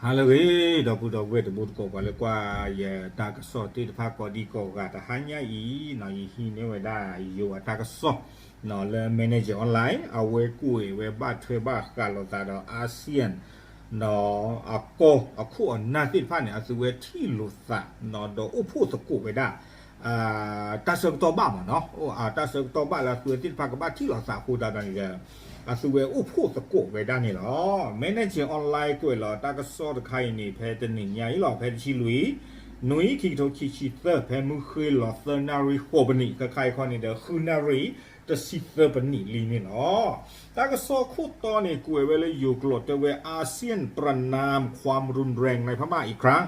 ဟါလၢအဂ့ၤ ဒီပုၢ်ဒီဝဲၢ်တံၤသကိး ပှၤလၢကွၢ်ယတၢ်ကစီၣ်သ့ၣ်တဖၣ်ကိးဒံကိးဂၤ တဟါညါအံၤ ယဟံးန့ၢ်ဝဲဒၣ်ယိၤအတၢ်ကစီၣ် လၢ Manager Online အဝဲကွဲးဝဲဘၣ်ထွဲဘၣ်ဃးလိာ်သးဒီး ASEAN ဒီးအကီၢ်အခိၣ်အနၢ်သ့ၣ်တဖၣ်န့ၣ် အသုဝဲထံၣ်လိာ်သး ဒီးအိၣ်ဖှိၣ်သကိးဝဲဒၣ် တၢ်ဆၢကတီၢ်ဘၣ်မ့ၢ်နီၤ, တၢ်ဆၢကတီၢ်ဘၣ်လၢအသုဝဲသ့ၣ်တဖၣ်ကဘၣ်ထံၣ်လိာ်သးအဃိသတးဒီးန့ၣ်ဒီး အသုဝဲအိၣ်ဖှိၣ်သကိးဝဲဒၣ်န့ၣ်လီၤ. Manager Online ကွဲးလီၤတၢ်ကစီၣ်တခါအံၤန့ၣ် ဖဲတနံၤညါအံၤလီၤ, ဖဲတဆံလွံၢ် နွံ ခံကထိခံဆံသၢ ဖဲမုၢ်ဃ့လီၤသၢနၣ်ရံၣ်ဃိးပနံး, ခဲခါအံၤခီန့ၣ်ဒီး ဃုနၣ်ရံၣ် တဆံသၢပနံးလံန့ၣ်လီၤ. တၢ်ကစီၣ်ခိၣ်တီန့ၣ် ကွဲးဝဲလၢယိၤကျိာ်တဲဝဲ ASEAN ประณามความรุนแรงในพม่าอีกครั้ง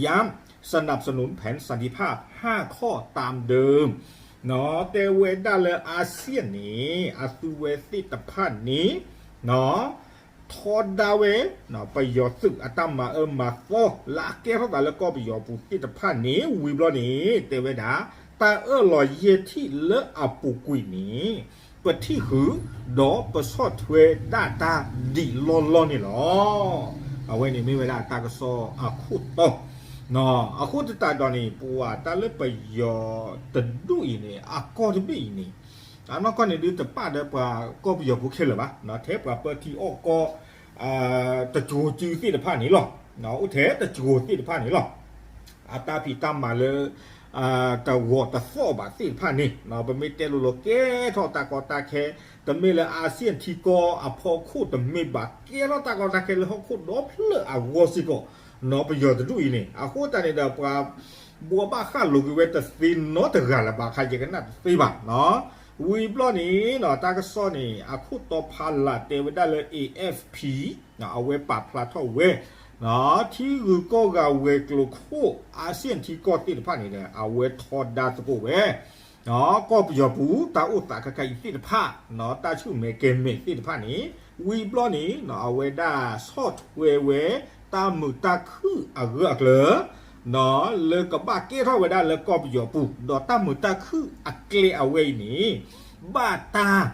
ย้ำสนับสนุนแผนสันติภาพห้าข้อตามเดิม တဲဝဲဒၣ်လၢ ASEAN န့ၣ် အသုဝဲသ့ၣ်တဖၣ်န့ၣ် ထီဒါဝဲ ပယီၤသုးအတၢ်မၤအၢမၤသီ လၢအကဲထီၣ်သးလၢကီၢ်ပယီၤပူၤသ့ၣ်တဖၣ်န့ၣ် ဝံၤဘျီန့ၣ် တဲဝဲဒၣ် တၢ်အၢၣ်လီၤယဲၢ်ထံၣ်လၢအပူၤကွံာ်န့ၣ် ပထံၣ်ဃုာ် ဒီးပဆီၣ်ထွဲဒၣ်တၢ်ဒံးလီၢ်လီၢ်န့ၣ်လီၤ. အဝဲန့ၣ်မ့ၢ်ဝဲဒၣ်တၢ်ကစီၣ်အခိၣ်တီ အဃိသတးဒီးန့ၣ် ပဝဲတၢ်လၢပယီၤတဒူၣ်အံၤန့ၣ် အကီၢ်တဘ့ၣ်အံၤန့ၣ် အနီၢ်ကီၢ်န့ၣ်ဒုးတပာ်ဒီးပှၤကီၢ်ပယီၤဖိခဲလၢာ်ဘၣ်, ထဲပှၤပၢထံအီၣ်ကီၢ် တကီၤစုသ့ၣ်တဖၣ်န့ၣ်လီၤ. အိၣ်ထဲတကီၤသ့ၣ်တဖၣ်န့ၣ်လီၤ. အတၢ်ဖံးတၢ်မၤလၢ တဂီၤတသီၣ်ဘၣ်သ့ၣ်တဖၣ်န့ၣ် ပမ့ၢ်တဲလိၤလိၤကဲထီၣ်တၢ်ကီတၢ်ခဲ, တမ့ၢ်လၢ ASEAN ထံကီၢ်အဖီခိၣ်တမ့ၢ်ဘၣ်, ကဲထီၣ်တၢ်ကီတၢ်ခဲလၢဟီၣ်ခိၣ်ဒီဖျၢၣ်အဂီၢ်စ့ၢ်ကီး ပယီၤတဒူၣ်အံၤန့ၣ်. အဃိသတးန့ၣ်ဒီး ပှၤဘိးဘၣ်ဃးလိာ်က့ၤဝဲတသ့နီတဂၤလၢၤဘၣ် ခါယကနၣ်တသ့ဘၣ်. ဝံၤဘျီန့ၣ် တၢ်ကစီၣ်န့ၣ် အခိၣ်တီဖးလၢ်တဲဝဲဒၣ်လၢ A F P အဝဲပာ်ဖျါထီၣ်ဝဲ ထံဂုၤကီၢ်ဂၤဝဲၤကျိၤခိၣ် ASEAN ထံကီၢ်သ့ၣ်တဖၣ်န့ၣ်ဒီး အဝဲထီဒါသကိးဝဲ ကီၢ်ပယီၤပူၤ တၢ်အိၣ်သးခဲခါအံၤသ့ၣ်တဖၣ် တၢ်ဆူၣ်မဲာ်ကဲၤမဲာ်သ့ၣ်တဖၣ်န့ၣ် ဝံၤဘျီန့ၣ် အဝဲဒၣ်ဆီၣ်ထွဲဝဲ တၢ်မုာ်တၢ်ခုၣ်အဂၢၢ်အကျၢၤ လၢကဘၣ်ကဲထီၣ်ဝဲဒၣ်လၢကီၢ်ပယီၤပူၤ ဒီးတၢ်မုာ်တၢ်ခုၣ်အကျဲအဝဲအံၤန့ၣ် ဘၣ်တၢ်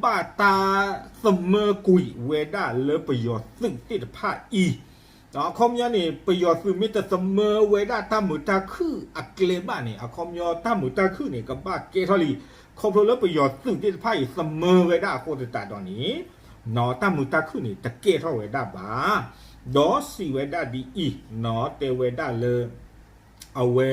ဘၣ်တၢ်သမၢကွံာ်ဝဲဒၣ်လၢပယီၤသုးသ့ၣ်တဖၣ်အံၤ အခီပညီန့ၣ် ပယီၤသုးမ့ၢ်တသမၢဝဲဒၣ်တၢ်မုာ်တၢ်ခုၣ်အကျဲဘၣ်န့ၣ် အခီပညီတၢ်မုာ်တၢ်ခုၣ်န့ၣ် ကဘၣ်ကဲထီၣ်လံ. ခီဖျိလၢပယီၤသုးသ့ၣ်တဖၣ်အံၤ သမၢဝဲဒၣ်အဃိသတးဒီးန့ၣ် တၢ်မုာ်တၢ်ခုၣ်န့ၣ် တကဲထီၣ်ဝဲဒၣ်ဘၣ်. ဒီးစံးဝဲဒၣ်ဒ်အံၤ တဲဝဲဒၣ်လၢ အဝဲ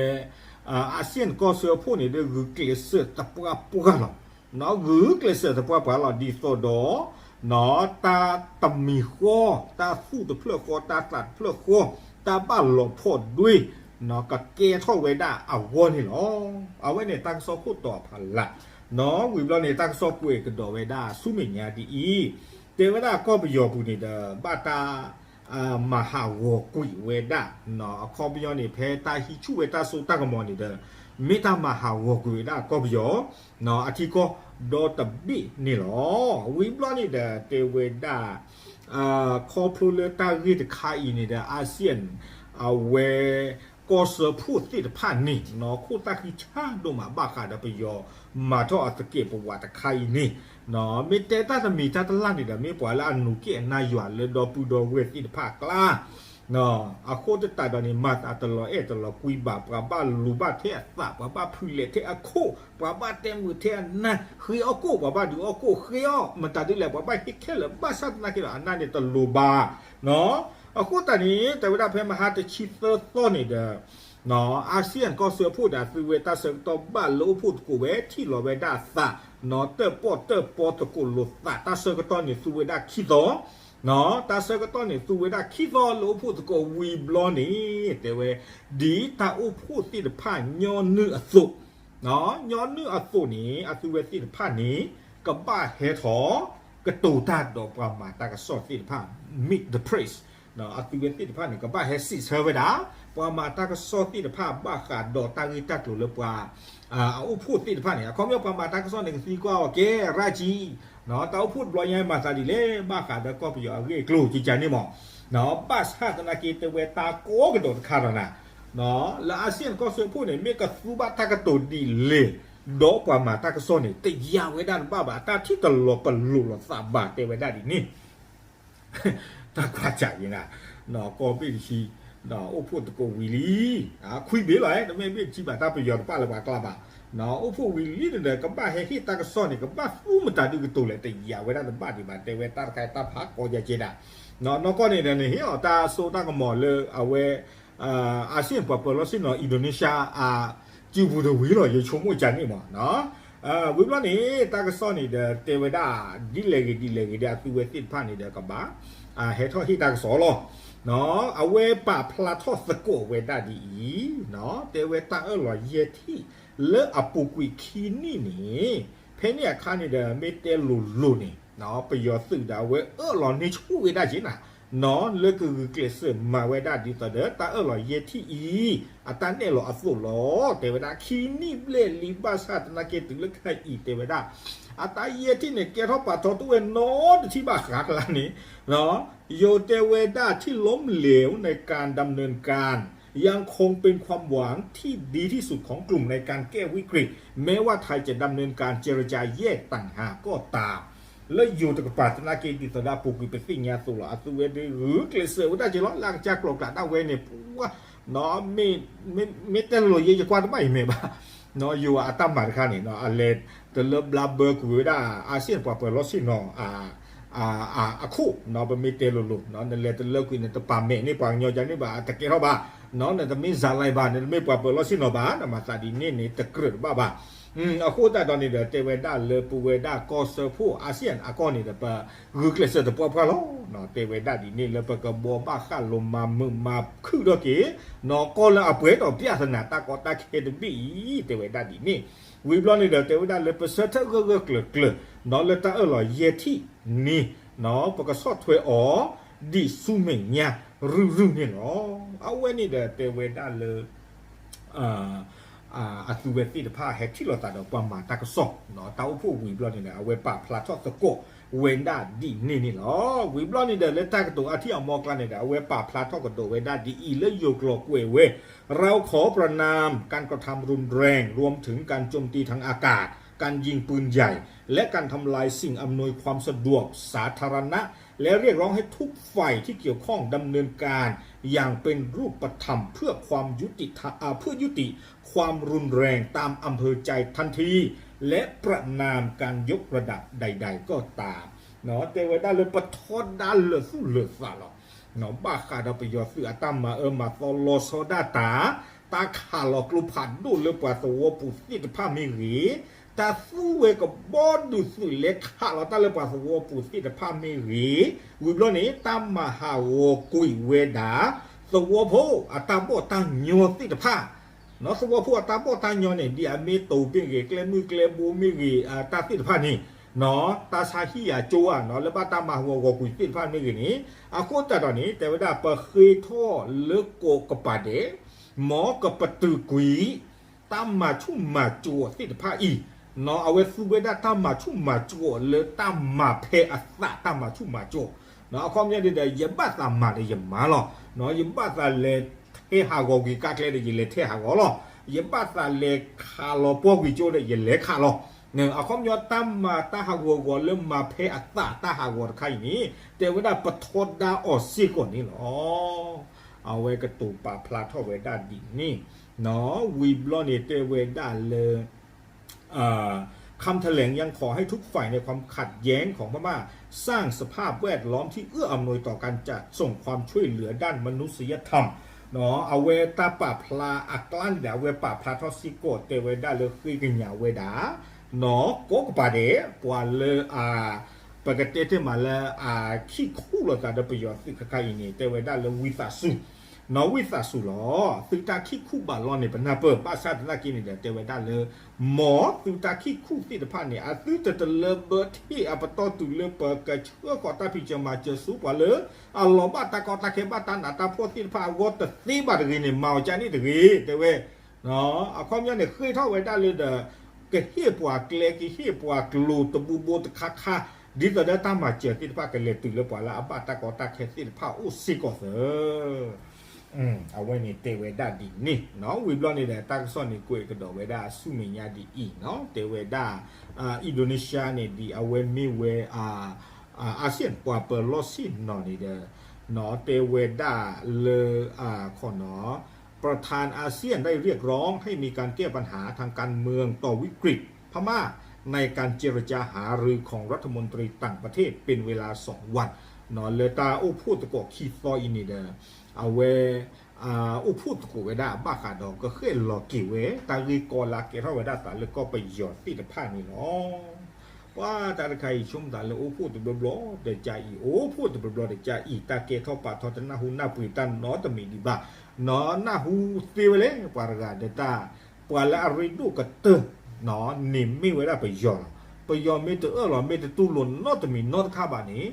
ASEAN ကီၢ်စၢဖှိၣ်န့ၣ် ဒုးဂုာ်ကျဲးစၢးသပှၢ်ပှၢ်လီၤ. ဂုာ်ကျဲးစၢးသပှၢ်ပှၢ်လီၤ ဒ်သိးဒီး တၢ်တမံၤဃီ တၢ်သူၣ်တဖျၢၣ်ဃီ တၢ်သးတဖျၢၣ်ဃီ တၢ်ဘၣ်လီၤဖီၣ်ဒွ့ ကကဲထီၣ်ဝဲဒၣ်အဂီၢ်န့ၣ်လီၤ. အဝဲန့ၣ်တၢ်ကစီၣ်ခိၣ်တီဖးလၢ် ဝံၤဘျီန့ၣ် တၢ်ကစီၣ်ကွဲးကဒီးဝဲဒၣ်ဆူမဲာ်ညါဒ်အံၤ တဲဝဲဒၣ်ကီၢ်ပယီၤပူၤန့ၣ်ဒီး ဘၣ်တၢ် မၤဟးဂီၤကွံာ်ဝဲဒၣ် အခီပညီန့ၣ် ဖဲတၢ်ဟံးဆူၣ်ဝဲတၢ်စိတၢ်ကမီၤန့ၣ်ဒီး မ့ၢ်တၢ်မၤဟးဂီၤကွံာ်ဝဲဒၣ်ကီၢ်ပယီၤ အထံကီၢ်ဒီတဘ့ၣ်န့ၣ်လီၤ. ဝံၤဘျီန့ၣ်ဒီး တဲဝဲဒၣ် ခီဖျိလၢတၢ်ဂ့ၢ်တခါအံၤန့ၣ်ဒီး ASEAN အဝဲ ကီၢ်စၢဖှိၣ်သ့ၣ်တဖၣ်န့ၣ် ခိၣ်သၣ်ဃံဆါဒိၣ်မးဘၣ်ဃးဒီးပယီၤမၤထီၣ်အသကဲးပဝးတခါအံၤန့ၣ် မ့ၢ်တဲတၢ်တမံၤတၢ်တလၢ်န့ၣ်ဒီး မ့ၢ်ပှၤလၢအနူးက့အနါယွၤလၢဒီပုၢ်ဒီဝဲၢ်သ့ၣ်တဖၣ်အကျါ အဃိသတးဒီးန့ၣ် မၤသးတလီၤအဲၣ်တလီၤကွံဘၣ် ပှၤဘၣ်လူၤဘၣ်ထဲအသး ပှၤဘၣ်ဖုးလဲၣ်ထဲအခိၣ် ပှၤဘၣ်တဲမုာ်ထဲအနၢ် ဃ့အီၣ်ကိၣ် ပှၤဘၣ်ဒုးအီၣ်ကိၣ် ဃ့အီၣ်မတၤဒ်လဲၣ် ပှၤဘၣ်ဟ့ၣ်ခဲလၢာ် ဘၣ်ဆၣ်သနာ်က့ဒီး အနၢ်န့ၣ်တလိၤဘၣ် အဃိသတးန့ၣ် တဲဝဲဒၣ်ဖဲမဟါတဆံသၢသီန့ၣ်ဒီး ASEAN ကီၢ်စၢဖှိၣ်ဒီး သုဝဲတၢ်ဆၢကတီၢ်ဘၣ်လၢအိၣ်ဖှိၣ်သကိးဝဲ ထံၣ်လီၤဝဲဒၣ်အသး တၢၣ်ပီၣ်တၢၣ်ပီသကိးလိာ်သး တၢ်ဆၢကတီၢ်န့ၣ် သူဝဲဒၣ်ခံသီ တၢ်ဆၢကတီၢ်န့ၣ် သူဝဲဒၣ်ခံသီလၢအိၣ်ဖှိၣ်သကိးဝံၤဘျီန့ၣ် တဲဝဲ ဒ်တၢ်အိၣ်ဖှိၣ်သ့ၣ်တဖၣ်ညီနုၢ်အသိး ညီနုၢ်အသိးန့ၣ် အသုဝဲသ့ၣ်တဖၣ်န့ၣ် ကဘၣ်ဟဲထီၣ် ကတိၤတၢ်ဒီးပှၤမၤတၢ်ကစီၣ်သ့ၣ်တဖၣ် meet the press အသုဝဲသ့ၣ်တဖၣ်န့ၣ် ကဘၣ်ဟဲစံးဆၢဝဲဒၣ် ပှၤမၤတၢ်ကစီၣ်သ့ၣ်တဖၣ် ဘၣ်ဃးဒီးတၢ်ဂ့ၢ်တၢ်ကျိၤလၢပှၤ အအိၣ်ဖှိၣ်သ့ၣ်တဖၣ်န့ၣ် အခီပညီပှၤမၤတၢ်ကစီၣ်န့ၣ် ကသံကွၢ်အီၤ ကဲ ရၣ်ကံ တၢ်အိၣ်ဖှိၣ်တဘျီညါမၤသးဒ်လဲၣ် ဘၣ်ဃးဒီးကီၢ်ပယီၤအဂ့ၢ်အကျိၤ ကကန့ၣ်မး ဘၣ်ဆၣ်သနာ်က့တဲဝဲတၢ်ကိးကဒီးတခါဒီးနၤ လၢ ASEAN ကီၢ်စၢဖှိၣ်န့ၣ် မ့ၢ်ကသူဘၣ်တၢ်ကတိၤဒ်လဲၣ် ဒီးပှၤမၤတၢ်ကစီၣ်န့ၣ် တယာ်ဝဲဒၣ်တဘၣ်ဘၣ် တၢ်ထံၣ်တလီၤပလိာ်လိာ်သးဘၣ် တဲဝဲဒၣ်ဒ်န့ၣ် ကွၢ်စးက့ၤနၤ, ကီၢ်ဘ့ၣ်တဆံ အိၣ်ဖှိၣ်သကိးဝံၤလံ, ခွံဘ့ၣ်လီၤ, တမ့ၢ်ဘ့ၣ်တဆံဘၣ် တၢ်ပယီၤတပာ်လၢပှၤကျါဘၣ်, အိၣ်ဖှိၣ်ဝံၤလံန့ၣ်ဒီး ကဘၣ်ဟဲဟ့ၣ်တၢ်ကစီၣ်န့ၣ် ကဘၣ်သူမတၤဒုကတိၤလဲၣ် တယာ်ဝဲဒၣ်တဘၣ်ဒံးဘၣ် တဲဝဲတၢ်တခါတၢ်ဖးကီယၤက့ၤဒၣ်, နီၢ်ကီၢ်န့ၣ်ဒီးန့ၣ် ဟ့ၣ်အီၤတၢ်စိတၢ်ကမီၤလၢအဝဲ အၤစံၣ်ပှၤပၢၤလီၢ်ဆ့ၣ်နီၤ Indonesia အစုပူၤတဝံၤလီၤ ယဆိကမိၣ်ကန့ၣ်မး, ဝံၤဘျီန့ၣ် တၢ်ကစီၣ်န့ၣ်ဒီး တဲဝဲဒၣ် ဒ်လဲၣ်ဂ့ၤဒ်လဲၣ်ဂ့ၤဒီး အသုဝဲသ့ၣ်တဖၣ်န့ၣ်ဒီးကဘၣ် ဟဲထီၣ်ဟ့ၣ်တၢ်ကစီၣ်လီၤ, အဝဲပာ်ဖျါထီၣ်သကိးဝဲဒၣ်ဒ်အံၤ, တဲဝဲတၢ်အၢၣ်လီၤယဲၢ်ထံၣ်လၢအပူၤကွံာ်ခံနံၣ်န့ၣ်, ဖဲန့ၣ်အခါန့ၣ်ဒီး မ့ၢ်တဲလိၤလိၤန့ၣ် ပယီၤသုးဒီးအဝဲအၢၣ်လီၤန့ၢ်ဆူၣ်ဝဲဒၣ်က့ၤနၤ နီၢ်လၢကဂုာ်ကျဲးစၢးမၤဝဲဒၣ်ဒ်သိးဒီး တၢ်အၢၣ်လီၤယဲၢ်ထံၣ်အံၤ အတၢ်နဲၣ်လီၤအသိးလီၤ, တဲဝဲဒၣ် ခံနံၣ်ဘျဲၣ်လံ ဘၣ်ဆၣ်သနာ်က့တုၤလၢခဲအံၤ တဲဝဲဒၣ် အတၢ်ယဲၢ်ထံၣ်န့ၣ် ကဲထီၣ်ပာ်ထီၣ်တအိၣ်ဝဲနီတထံၣ်ဘၣ်ဃးကျါန့ၣ်, ယိၤတဲဝဲဒၣ် ที่ล้มเหลวในการดำเนินการ ยังคงเป็นความหวังที่ดีที่สุดของกลุ่มในการแก้วิกฤต แม้ว่าไทยจะดำเนินการเจรจาแยกต่างหากก็ตาม လၢယိၤတကပၤသနာ်က့ ဒ်သိးဒီးအပူၤကွံာ်ပသ့ၣ်ညါအသိးလီၤ. အသုဝဲဒၣ်ဂုာ်ကျဲးစၢးဝဲဒၣ်က့ၤလီၤ လၢအကစၢ်ကျိၤကျဲဒၣ်ဝဲန့ၣ် ပှၤ မ့ၢ်တဲလိၤလိၤယဲ ယကွၢ်တဘၣ်အံၤမဲာ်ဘၣ်, ယိၤအတၢ်မၤတခါန့ၣ် အလဲၤတလၢဘျါဘၢကွံာ်ဝဲဒၣ် အၤစံၣ်ပှၤပၢၤလီၢ်ဆ့ၣ်နီၤ အခိၣ် ပမ့ၢ်တဲလိၤလိၤ နလဲၤတလၢကွံာ်န့ၣ် တပာ်မဲာ်န့ၢ်ပှၤကညီကန့ၣ်ဘၣ် တကဲထီၣ်ဘၣ်, နတမ့ၢ်စၤလံဘၣ် နတမ့ၢ်ပှၤပၢၤလီၢ်ဆ့ၣ်နီၤဘၣ် နမၤသးဒ်န့ၣ်န့ၣ် တကြၢးတဘၣ်ဘၣ်. အဃိသတးဒီးန့ၣ်ဒီး တဲဝဲဒၣ်လၢပဝဲဒၣ်ကီၢ်စၢဖှိၣ် အၤစံၣ်အကီၢ်န့ၣ်ဒီး ပဂုာ်ကျဲးစၢးသပှၢ်ပှၢ်လီၤ. တဲဝဲဒၣ်ဒ်န့ၣ်လၢပကဘှီဘၣ်ဃးလိာ်မၤမုာ်မၤခုၣ်ထီၣ်က့ၤ နီၢ်ကီၢ်လၢအပှဲၤဒီးပျၢ်သနာ်တၢ်ကီတၢ်ခဲတဘ့ၣ်အံၤ တဲဝဲဒၣ်ဒ်န့ၣ်, ဝံၤဘျီန့ၣ်ဒီး တဲဝဲဒၣ်လၢပဆၢထၢၣ်ဂၢၢ်ဂၢၢ်ကျၢၤကျၢၤ နီၢ်လၢတၢ်အၢၣ်လီၤယဲၢ်ထံၣ်န့ၣ် ပကဆီၣ်ထွဲအီၤ ဒံးဆူမဲာ်ညါရုၢ်ရုၢ်န့ၣ်လီၤ. အဝဲန့ၣ်ဒီးတဲဝဲဒၣ်လၢ အသုဝဲသ့ၣ်တဖၣ်ဟဲထံၣ်လိာ်သးဒီးပှၤမၤတၢ်ကစီၣ် တၢ်အိၣ်ဖှိၣ်ဝံၤဘျီန့ၣ်ဒီး အဝဲပာ်ဖျါထီၣ်သကိးဝဲဒၣ်ဒ်န့ၣ်န့ၣ်လီၤ. ဝံၤဘျီန့ၣ်ဒီး လၢတၢ်ကတိၤအါထံၣ်အမီၢ်ကျါန့ၣ်ဒီး အဝဲပာ်ဖျါထီၣ်ကဒီးဝဲဒၣ်ဒ်အံၤ လၢယိၤကျိာ်ကွဲးဝဲ เราขอประณามการกระทำรุนแรง รวมถึงการโจมตีทางอากาศ การยิงปืนใหญ่ และการทำลายสิ่งอำนวยความสะดวกสาธารณะ และเรียกร้องให้ทุกฝ่ายที่เกี่ยวข้องดำเนินการอย่างเป็นรูปธรรม เพื่อความยุติธรรม เอ่อ เพื่อยุติความรุนแรงตามอำเภอใจทันที และประณามการยกระดับใดๆก็ตาม တဲဝဲဒၣ်လၢပထီဒါလၢာ်သူၣ်လၢာ်သးလီၤ. ဘၣ်ဃးဒီးပယီၤသုးအတၢ်မၤအၢမၤသီလီၤဆီဒၣ်တၢ် တၢ်ခးလီၤကျိဖးဒိၣ်လၢပှၤသဝီပူၤသ့ၣ်တဖၣ်မ့ၢ်ဂ့ၤ, တၢ်သူဝဲကဘီဒုးသုးလဲၤခးလီၤတၢ်လၢပှၤသဝီပူၤသ့ၣ်တဖၣ်မ့ၢ်ဂ့ၤ, ဝံၤဘျီန့ၣ် တၢ်မၤဟးဂီၤကွံာ်ဝဲဒၣ် သဝီဖိအတၢ်ဘီၣ်တၢ်ညီသ့ၣ်တဖၣ် သဝီဖိအတၢ်ဘီၣ်တၢ်ညီန့ၣ် ဒ်အမ့ၢ်တိၤမ့ၢ်ဂ့ၤ, ကျဲမုၢ်ကျဲဘိမ့ၢ်ဂ့ၤ, တၢ်သ့ၣ်တဖၣ်န့ၣ် တၢ်ဆါဟံၣ်အကၠိဧါ လၢဘၣ်တၢ်မၤဟးဂီၤကွံာ်သ့ၣ်တဖၣ်မ့ၢ်ဂ့ၤန့ၣ်, အဃိသတးဒီးန့ၣ် တဲဝဲဒၣ် ပဃ့ထီၣ်လၢကိးကပၤဒဲး, မ်ကပတုာ်ကွံာ် တၢ်မၤဆူၣ်မၤစိးသ့ၣ်တဖၣ်အံၤ, အဝဲသူဝဲဒၣ်တၢ်မၤဆူၣ်မၤစိးလၢတၢ်မၤဖဲအသးတၢ်မၤဆူၣ်မၤစိး, အခီပညီဒ်ဒီး ယဘၣ်သးမၤဒီးယမၤလီၤ, ယဘၣ်သးလဲၤထဲဟးဂီၤကွံာ်ကါကျဲဒီး ယလဲၤထဲဟးဂီၤလီၤ, ယဘၣ်သးလဲၤခးလီၤပှီၢ်ကွံာ်ကၠိဒီး ယလဲၤခးလီၤ. အခီပညီတၢ်မၤတၢ်ဟးဂီၤဂီၤလၢမၤဖဲအသးတၢ်ဟးဂီၤတခါအံၤန့ၣ် တဲဝဲဒၣ်ပထီဒါအီၤစ့ၢ်ကီးန့ၣ်လီၤ. အဝဲကတိၤပာ်ဖျါထီၣ်ဝဲဒၣ်ဒ်န့ၣ်, ဝံၤဘျီန့ၣ်တဲဝဲဒၣ်လၢ คำแถลงยังขอให้ทุกฝ่ายในความขัดแย้งของพม่าสร้างสภาพแวดล้อมที่เอื้ออำนวยต่อการจัดส่งความช่วยเหลือด้านมนุษยธรรม အဝဲတၢ်ပာ်ဖျါအကျါန့ၣ်ဒီး အဝဲပာ်ဖျါထီၣ်စ့ၢ်ကီးတဲဝဲဒၣ်လၢဃ့ကညးဝဲဒၣ် ကိးကပၤဒဲး ပှၤလၢအ ပကတဲတ့ၢ်မးလၢအခံခူၣ်လိာ်သးဒီးပယီၤသုးခါခါအံၤန့ၣ် တဲဝဲဒၣ်လၢဝံသးစူၤ နီၢ်ဝံသးစူၤလီၤ. သုတၢ်ခံခူၣ်ဘၣ်လီၤန့ၣ် ပနၢ်ပၢၢ် ဘၣ်ဆၣ်သနာ်က့န့ၣ်ဒီး တဲဝဲဒၣ်လၢ မ်သုတၢ်ခံခူၣ်သ့ၣ်တဖၣ်န့ၣ် အသုတတလၢဘၢထံၣ်အပတီၢ်တုၤလၢပကဆှၢဃီၤတၢ်ဖံးစၢၤမၤစၢၤဆူပှၤလၢ အလီၤဘၣ်တၢ်ကီတၢ်ခဲဘၣ်တၢ်နးတၢ်ဖှီၣ်သ့ၣ်တဖၣ်အဂီၢ်တသ့ဘၣ်တဂ့ၤန့ၣ် မၤအီၤကန့ၣ်တဂ့ၤ တဲဝဲ အခီပညီန့ၣ် ဃ့ထီၣ်ဝဲဒၣ်လၢဒီး ကဟ့ၣ်ပှၤကျဲ ကဟ့ၣ်ပှၤကျိၤတဘိဘိတခါခါ ဒ်သိးဒီးတၢ်မၤစၢၤသ့ၣ်တဖၣ်ကလဲၤတုၤလၢပှၤလၢအဘၣ်တၢ်ကီတၢ်ခဲသ့ၣ်တဖၣ်အိၣ်စ့ၢ်ကီးသၢ အဝဲန့ၣ်တဲဝဲဒၣ်ဒ်န့ၣ်, ဝံၤဘျီန့ၣ်ဒီး တၢ်ကစီၣ်န့ၣ်ကွဲးကဒီးဝဲဒၣ်ဆူမဲာ်ညါဒ်အံၤ, တဲဝဲဒၣ် Indonesia န့ၣ်ဒ်အဝဲမ့ၢ်ဝဲ အၤစံၣ်ပှၤပၢၤလီၢ်ဆ့ၣ်နီၤန့ၣ်ဒီး တဲဝဲဒၣ်လၢ ခီနီၤ ประธานอาเซียนได้เรียกร้องให้มีการแก้ปัญหาทางการเมืองต่อวิกฤตพม่าในการเจรจาหารือของรัฐมนตรีต่างประเทศเป็นเวลาสองวัน လၢတၢ်အိၣ်ဖှိၣ်သကိးခံသီအံၤန့ၣ်ဒီး အဝဲ အိၣ်ဖှိၣ်သကိးဝဲဒၣ် ဘၣ်ဃးဒီးကဃဲၣ်လီၤက့ၤဝဲ တၢ်ဂ့ၢ်ကီလၢကဲထီၣ်ဝဲဒၣ်သးလၢကီၢ်ပယီၤသ့ၣ်တဖၣ်န့ၣ်လီၤ. ပှၤတၢ်တခါအံၤ ဆိကမိၣ်သးလၢအိၣ်ဖှိၣ်တဘျီဘျီတကးအံၤ အိၣ်ဖှိၣ်တဘျီဘျီတကးအံၤ တၢ်ကဲထီၣ်ပာ်ထီၣ်တနၢ်ဟူနၢ်ပှ့ၤတၢ်နီတမံၤဒံးဘၣ်. နီၢ် နၢ်ဟူသ့ဝဲလဲၣ် ပှၤတဂၤဒီးတၢ် ပှၤလၢအရ့ဒိၣ်ကတၢၢ် န့ၣ်မ့ၢ်ဝဲဒၣ်ပယီၤလီၤ. ပယီၤမ့ၢ်တအၢၣ်လီၤ မ့ၢ်တတူၢ်လိာ်နီတမံၤနီတခါဘၣ်န့ၣ်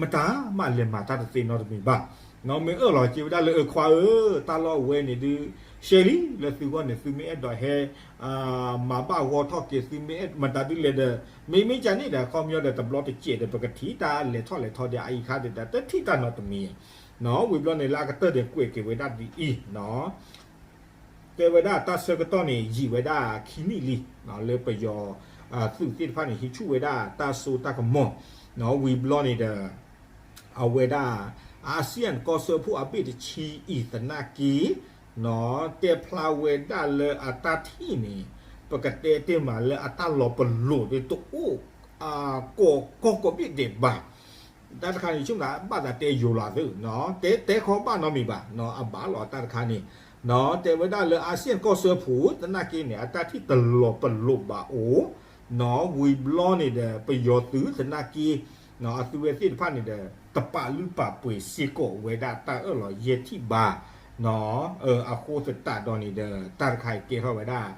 မတၤမးလဲၤမၤတၢ်တသ့နီတမံၤဘၣ်. နီၢ် မ့ၢ်အၢၣ်လီၤက့ၤဝဲဒၣ်လၢ အခွါဧၢ, တၢ်လီၢ်အဝဲန့ၣ်ဒုး ရှဲလံလၢသုဂီၢ်န့ၣ် သုမ့ၢ်အဲၣ်ဒိးဟဲ မၤဘၣ်ဂီၢ်ထီၣ်က့ၤ သုမ့ၢ်အဲၣ်မတၤဒုးလဲၤဒီး မ့မ့ၢ်ကန့ၣ်ဒီး ခီပညီဒီးတဘျီတစဲးဒီး ပကထံၣ်တၢ်လဲၤထီၣ်လဲၤထီဒီး အအံၤခါဒီး တထံၣ်တၢ်နီတမံၤ. နီၢ် ဝံၤဘျီန့ၣ်လၢအကတၢၢ်န့ၣ် ကွဲးက့ၤဝဲဒၣ်ဒ်အံၤ နီၢ် တဲဝဲဒၣ်တၢ်ဆၢကတီၢ်န့ၣ် ယံာ်ဝဲဒၣ်ခံနံၣ်လံ လၢပယီၤ သုးသ့ၣ်တဖၣ်န့ၣ် ဟံးဆူၣ်ဝဲဒၣ်တၢ်စိတၢ်ကမီၤ နီၢ် ဝံၤဘျီန့ၣ်ဒီး အဝဲဒၣ် အၤစံၣ်ယၣ်ကီၢ်စၢဖှိၣ်အဘ့ၣ်တဆံအံၤသနာ်က့ နီၢ် တဲဖျါဝဲဒၣ်လၢအတၢ်ထံၣ်န့ၣ် ပကတဲတ့ၢ်မးလၢအတၢ်လီၤပလိာ်ဒ်တအိၣ် ကိးကီၢ်ကိးဘ့ၣ်ဒဲးဘၣ် တၢ်တခါန့ၣ် ဆိကမိၣ်သးဘၣ်သးတဲယိာ်လီၤသု နီၢ် တဲတဲခီဘၣ်နီတမံၤဘၣ် နီၢ် အဘၣ်လီၤတၢ်တခါန့ၣ် နီၢ် တဲဝဲဒၣ်လၢအၤစံၣ်ယၣ်ကီၢ်စၢဖှိၣ်သနာ်က့န့ၣ် အတၢ်ထံၣ်တလီၤပလိာ်ဘၣ်အိၣ် နီၢ် ဝံၤဘျီန့ၣ်ဒီး ပယီၤသုးသနာ်က့ နီၢ် အသုးဝဲသ့ၣ်တဖၣ်န့ၣ်ဒီး တပာ်လုၢ်ပာ်ပှ့ၤစ့ၢ်ကီးဝဲဒၣ်တၢ်အၢၣ်လီၤယဲၢ်ထံၣ်ဘၣ် နီၢ် အဃိသတးဒီးန့ၣ်ဒီး တၢ်တခါအံၤကဲထီၣ်ဝဲဒၣ်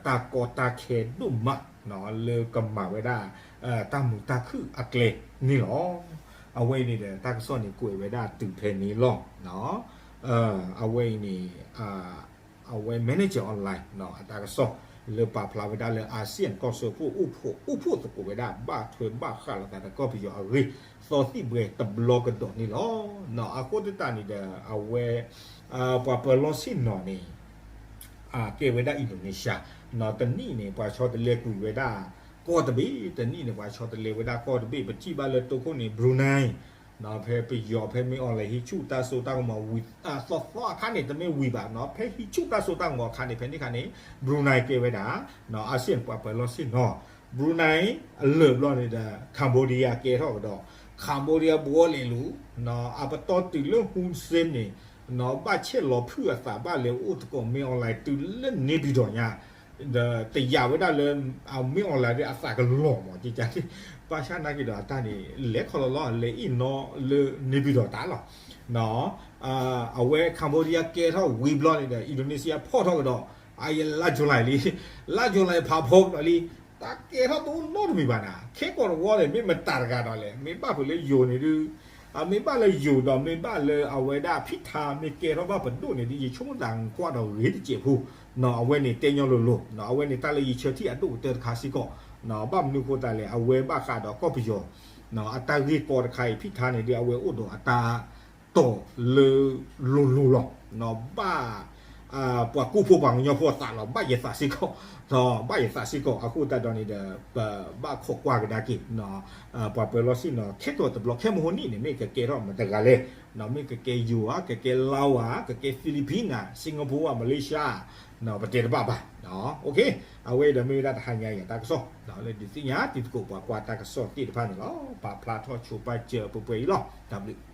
တၢ်ကီတၢ်ခဲဒိၣ်မး နီၢ် လၢကမၤဝဲဒၣ် တၢ်မုာ်တၢ်ခုၣ်အကျဲန့ၣ်လီၤ. အဝဲအံၤန့ၣ်ဒီး တၢ်ကစီၣ်န့ၣ် ကွဲးဝဲဒၣ်တုၤဖဲန့ၣ်လီၤ. အဝဲအံၤန့ၣ် အဝဲ Manager Online အတၢ်ကစီၣ် လၢပာ်ဖျါဝဲဒၣ်လၢအၤစံၣ်ယၣ်ကီၢ်စၢဖှိၣ်အိၣ်ဖှိၣ် အိၣ်ဖှိၣ်သကိးဝဲဒၣ် ဘၣ်ထွဲဘၣ်ဃးလိာ်သးဒီးကီၢ်ပယီၤအဂ့ၢ် သီသံၣ်ဘှဲတဘျီကဒီးန့ၣ်လီၤ. နီၢ် အဃိသတးန့ၣ်ဒီး အဝဲ ပှၤပၢၤလီၢ်ဆ့ၣ်နီၤန့ၣ် ကဲဝဲဒၣ် Indonesia နီၢ် တနံၣ်န့ၣ် ပှၤဆီတလဲကွံာ်ဝဲဒၣ်ကီၢ်တဘ့ၣ် တနံၣ်န့ၣ် ပှၤဆီတလဲဝဲဒၣ်ကီၢ်တဘ့ၣ် ပထံၣ်ဘၣ်လၢတိခိၣ်န့ၣ် Brunei နီၢ် ဖဲပယီၤဖဲမ့ၢ်အီၤလဲၤဟံးဆူၣ်တၢ်စိတၢ်ကမီၤဝံၤ သီသီအခါန့ၣ် တမ့ၢ်ဝံၤဘၣ် နီၢ် ဖဲဟံးဆူၣ်တၢ်စိတၢ်ကမီၤအခါန့ၣ် ဖဲန့ၣ်အခါန့ၣ် Brunei ကဲဝဲဒၣ် နီၢ် အၤစံၣ်ယၣ်ပှၤပၢၤလီၢ်ဆ့ၣ်နီၤ Brunei အလၢာ်ဘျီန့ၣ်ဒီး Cambodia ကဲထီၣ်ကဒီး Cambodia ဘှီလဲၤလူၤ နီၢ် အပတီၢ်တုၤလၢ Hun Sen န့ၣ် နီၢ် ဘၣ်ဆဲးလီၤဖုၣ်အသးဘၣ်လဲၤအိၣ်သကိး မ့ၢ်အီၤလဲၤတုၤလၢ နေပြည်တော် ညါ ဒီးတယာ်ဝဲဒၣ်လၢ မ့ၢ်အီၤလဲၤဒီးအသးကလီၤမး ကကန့ၣ် ဘၣ်ဆၣ်နာ်က့ဒီးအတၢ်န့ၣ် လဲၤခီလီၤလီၤ လဲၤအ့ၣ်နီၤလၢ နေပြည်တော် တၢ်လီၤ. နီၢ် အဝဲ Cambodia ကဲထီၣ်ဝံၤဘျီန့ၣ်ဒီး Indonesia ဖီၣ်ထီၣ်ကဒီး အယလါ July လံ လါ July ဖးဖီကဒီးလံ တၢ်ကဲထီၣ်တအိၣ်နီတမံၤဘၣ်နၤ ခဲကိာ်တဝီန့ၣ် မ့ၢ်မတၤတဂၤဒီးလဲၣ် မ့ၢ်ဘၣ်ဖုးလၢယိၤန့ၣ်ဒုး မ့ၢ်ဘၣ်လၢယိၤဒီးမ့ၢ်ဘၣ်လၢအဝဲဒၣ်ဖံးထါ မ့ၢ်ကဲထီၣ်ဘၣ်ပဒိၣ်န့ၣ်ဒုး ယဆိကမိၣ်သးကွၢ်ဒီးဂ့ၤတစဲးဖိ နီၢ် အဝဲန့ၣ်တဲညီလိၤလိၤ နီၢ် အဝဲန့ၣ်တၢ်လၢယဆၢထံၣ်အဒိၣ်ကတၢၢ်တခါစ့ၢ်ကီး နီၢ် ဘၣ်မနုၤဃိသတးလဲၣ် အဝဲဘၣ်ဃးဒီးကီၢ်ပယီၤ နီၢ် အတၢ်ဂ့ၢ်ကီတခါအံၤ ဖံးထါန့ၣ်ဒုး အဝဲအိၣ်ဒီးအတၢ်တီၢ်လၢလိၤလိၤလီၤ နီၢ် ဘၣ် ပှၤကူၣ်ဖိပှၤကညီဖိအသးလီၤ ဘၣ်ယသးစ့ၢ်ကီး ဘၣ်ယသးစ့ၢ်ကီး အဃိသတးဒီးန့ၣ်ဒီး ပဘၣ်ခိးကွၢ်ကဒါက့ၤ ပှၤပၢၤလီၢ်ဆ့ၣ်နီၤ ခဲကိာ်တဘျီ ခဲမဟိနံၣ်န့ၣ် မ့ၢ်ကကဲထီၣ်မတၤတဂၤလဲၣ် နီၢ် မ့ၢ်ကကဲယိၤဧါ ကကဲလါဝၤ ကကဲ Philippines ဧါ Singapore ဧါ Malaysia နီၢ် ပတဲတဘၣ်ဘၣ် အဝဲအံၤဒီးမ့ၢ်ဝဲဒၣ်တဟါညါအံၤအတၢ်ကစီၣ် လၢဒုးသ့ၣ်ညါတံၤသကိးပှၤကွၢ်တၢ်ကစီၣ်သ့ၣ်တဖၣ်န့ၣ်လီၤ ပာ်ဖျါထီၣ်ဆိပာ်စၢၤပှဲၤပှဲၤအံၤလီၤ တၢ်ဘျုး